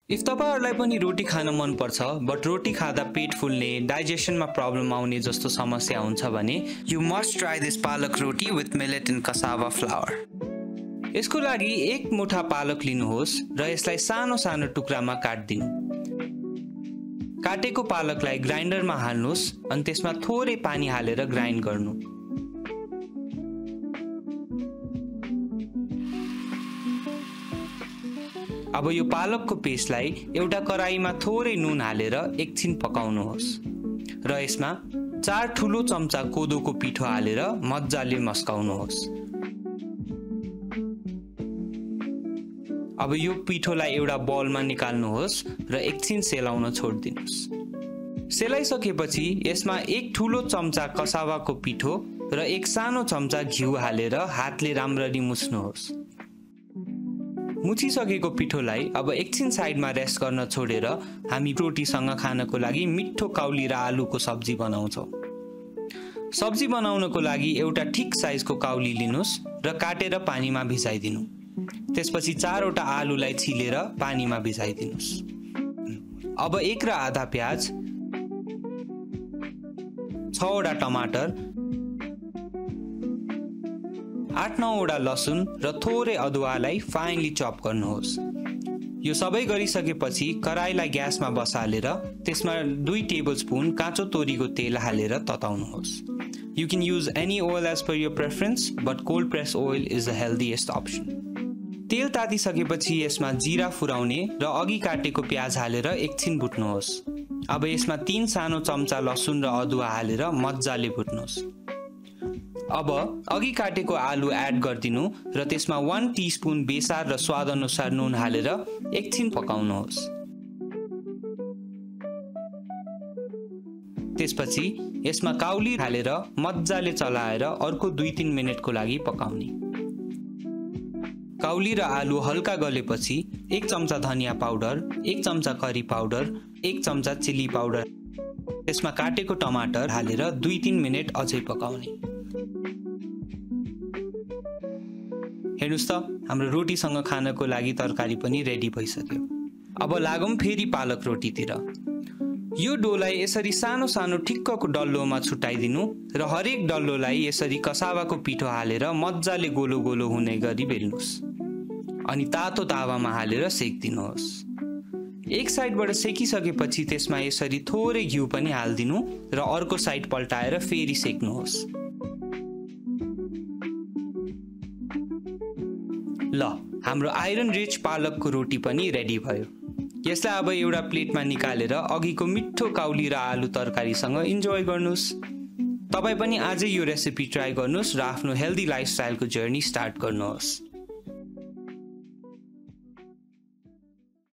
If तपाईहरुलाई पनि रोटी खान मन पर्छ बट रोटी खादा पेट फुल्ने डाइजेसनमा प्रब्लम आउने जस्तो समस्या हुन्छ भने you must try this palak roti with millet and cassava flour. यसको लागि एक मुठा पालक लिनुहोस् र यसलाई सानो सानो टुक्रामा काट्दिनु। काटेको पालकलाई ग्राइन्डरमा हाल्नुहोस् अनि त्यसमा थोरै पानी हालेर ग्राइन्ड गर्नु। अब यो पालकको पेस्टलाई एउटा कराईमा थोरै नुन हालेर एकछिन पकाउनुहोस् र यसमा 4 ठुलो चम्चा कोदोको पिठो हालेर मज्जाले मस्काउनुहोस्। अब यो पिठोलाई एउटा बलमा निकाल्नुहोस् र एकछिन सेलाउन छोड्दिनुहोस्। सेलाइसकेपछि यसमा 1 ठुलो चम्चा कसावाको पिठो र 1 सानो चम्चा घिउ हालेर हातले राम्ररी मुछ्नुहोस्। मुछिसकेको पिठोलाई अब एकछिन साइडमा रेस्ट गर्न छोडेर हामी रोटीसँग खानको लागि मिठो काउली र आलुको सब्जी बनाउँछौँ। सब्जी बनाउनको लागि एउटा ठिक साइजको काउली लिनुहोस् र काटेर पानीमा भिजाइदिनु। त्यसपछि 4 वटा आलुलाई छिलेर पानीमा भिजाइदिनुहोस्। अब 1 र आधा प्याज, 6 वटा टमाटर, 8-9 वटा लसुन र थोरै अदुवालाई फाइनली चप गर्नुहोस्। यो सबै गरिसकेपछि कराईलाई ग्यासमा बसालेर त्यसमा 2 टेबलस्पुन काँचो तोरीको तेल हालेर तताउनुहोस्। You can use any oil as per your preference, but cold press oil is the healthiest option. तेल तातिसकेपछि यसमा जिरा फुराउने र अघि काटेको प्याज हालेर एकछिन भुट्नुहोस्। अब यसमा 3 सानो चम्चा लसुन र अदुवा हालेर मज्जाले भुट्नुहोस्। अब अघि काटेको आलु एड गर्दिनु र त्यसमा 1 टीस्पुन बेसार र स्वाद अनुसार नुन हालेर एकछिन पकाउनुहोस्। त्यसपछि यसमा काउली हालेर मज्जाले चलाएर अर्को 2-3 मिनेटको लागि पकाउने। काउली र आलु हल्का गलेपछि 1 चम्चा धनिया पाउडर, 1 चम्चा करी पाउडर, 1 चम्चा चिली पाउडर, त्यसमा काटेको टमाटर हालेर 2-3 मिनेट अझै पकाउने। हेर्नुस् त हाम्रो रोटीसँग खानको लागि तरकारी पनि रेडी भइसक्यो। अब लागौं फेरि पालक रोटीतिर। यो डोलाई यसरी सानो सानो ठिक्कको डल्लोमा छुटाइदिनु र हरेक डल्लोलाई यसरी कसावाको पिठो हालेर मज्जाले गोलो गोलो हुने गरी बेल्नुस्। अनि तातो तावामा हालेर सेक्दिनुहोस्। एक साइडबाट सेकिसकेपछि त्यसमा यसरी थोरै घिउ पनि हाल्दिनु र अर्को साइड पल्टाएर फेरि सेक्नुहोस्। ल हाम्रो आइरन रिच पालकको रोटी पनि रेडी भयो। यसलाई अब एउटा प्लेटमा निकालेर अघिको मिठो काउली र आलु तरकारीसँग इन्जोय गर्नुस्। तपाई पनि आजै यो रेसिपी ट्राई गर्नुस् र आफ्नो हेल्दी लाइफस्टाइलको जर्नी स्टार्ट गर्नुहोस्।